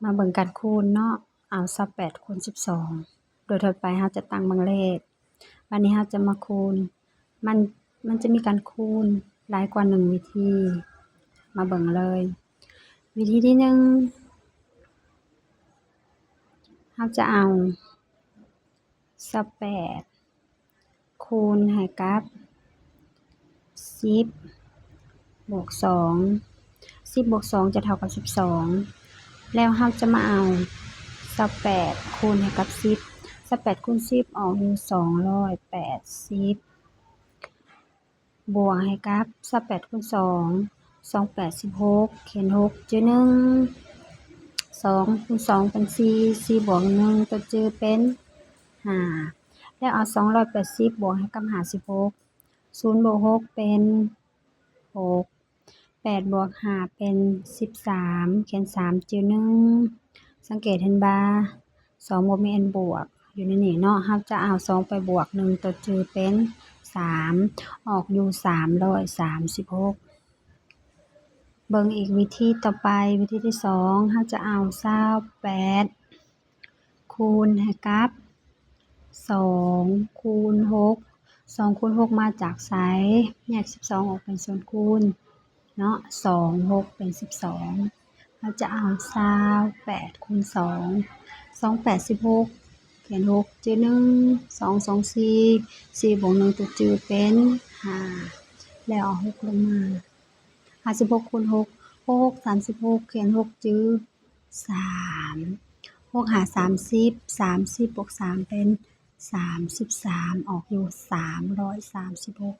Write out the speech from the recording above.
ມາເບິ່ງການຄູນເນາະ ເອົາຊາວແປດຄູນສິບສອງ ໂດຍທົ່ວໄປເຮົາຈະຕັ້ງເບິ່ງເລກ. ບາດນີ້ເຮົາຈະມາຄູນ ມັນ ມັນຈະມີການຄູນຫຼາຍກວ່າໜຶ່ງວິທີ ມາເບິ່ງເລີຍ. ວິທີທີໜຶ່ງ ເຮົາຈະເອົາຊາວແປດ ຄູນໃຫ້ກັບສິບບວກສອງ ສິບບວກສອງຈະເທົ່າກັບສິບສອງ ແລ້ວເຮົາຈະມາເອົາຊາວແປດຄູນໃຫ້ກັບສິບ ຊາວແປດຄູນສິບອອກຢູ່ສອງຮ້ອຍແປດສິບ ບວກໃຫ້ກັບຊາວແປດຄູນສອງ ສອງແປດສິບຫົກ ຂຽນຫົກຈື່ໜຶ່ງ ສອງຄູນສອງເປັນສີ່ ສີ່ບວກໜຶ່ງຕົວຈື່ເປັນຫ້າ ແລ້ວເອົາສອງຮ້ອຍແປດສິບບວກໃຫ້ກັບຫ້າສິບຫົກ ສູນບວກຫົກເປັນຫົກ ແປດບວກຫ້າເປັນສິບສາມ ຂຽນສາມຈື່ໜຶ່ງ ສັງເກດເຫັນບໍ່ ສອງບໍ່ມີອັນບວກຢູ່ໃນນີ້ເນາະ ເຮົາຈະເອົາສອງໄປບວກໜຶ່ງຕົວຈື່ເປັນສາມ ອອກຢູ່ສາມຮ້ອຍສາມສິບຫົກ. ເບິ່ງອີກວິທີຕໍ່ໄປ ວິທີທີສອງ ເຮົາຈະເອົາຊາວແປດ ຄູນໃຫ້ກັບສອງຄູນຫົກ ສອງຄູນຫົກມາຈາກໃສ? ແຍກສິບສອງອອກເປັນສ່ວນຄູນເນາະ ສອງ ຫົກເປັນສິບສອງ ເຮົາຈະເອົາຊາວແປດຄູນສອງ ສອງແປດສິບຫົກ ຂຽນຫົກຈື່ໜຶ່ງ ສອງສອງສີ່ ສີ່ບວກໜຶ່ງຕົວຈື່ເປັນຫ້າ ແລ້ວເອົາຫົກລົງມາ ຫ້າສິບຫົກຄູນຫົກ ຫົກຫົກສາມສິບຫົກ ຂຽນຫົກຈື່ສາມ ຫົກຫ້າສາມສິບ ສາມສິບບວກສາມເປັນສາມສິບສາມ ອອກຢູ່ສາມຮ້ອຍສາມສິບຫົກ.